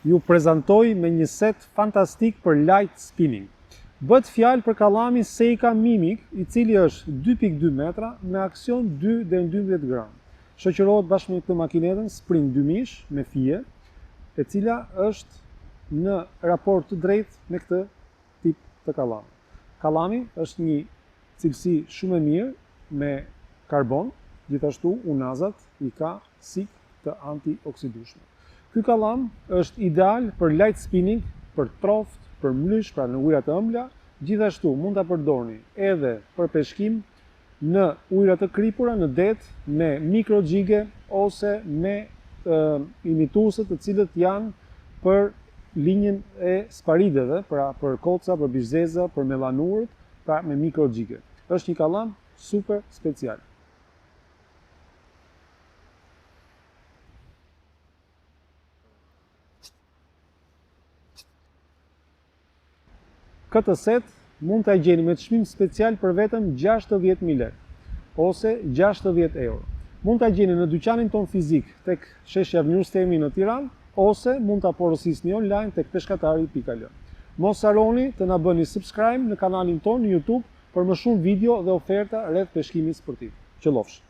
ju prezantoj me një set fantastik për light spinning. Bëhet fjalë për kallamin Seika Mimic, i cili është 2.2 metra me aksion 2 deri në 12 gram. Shoqërohet bashkë me këtë makinetën Spring 2000 me fije, e cila është në raport të drejtë me këtë tip të kallamit. Kallami është një cilësi shumë e mirë me karbon, gjithashtu unazat i ka SiC të antioksidueshme. Ky kallam është ideal për light spinning, për troft, për mlysh, pra në ujëra të ëmbla, gjithashtu mund ta përdorni edhe për peshkim në ujëra të kripura në det me mikroxhige ose me imituese të cilët janë për linjën e sparideve, pra për koca, për bishtzeza, për melanurët, pra me mikroxhige. Është një kallam super special. Këtë set mund ta gjeni me çmim special për vetëm 60.000 lekë ose 60 euro. Mund ta gjeni në dyqanin tonë fizik tek sheshi Avni Rustemi në Tiranë ose mund ta porosisni online tek peshkatari.al. Mos harroni të na bëni subscribe në kanalin tonë në YouTube për më shumë video dhe oferta rreth peshkimit sportiv. Qëllofsh!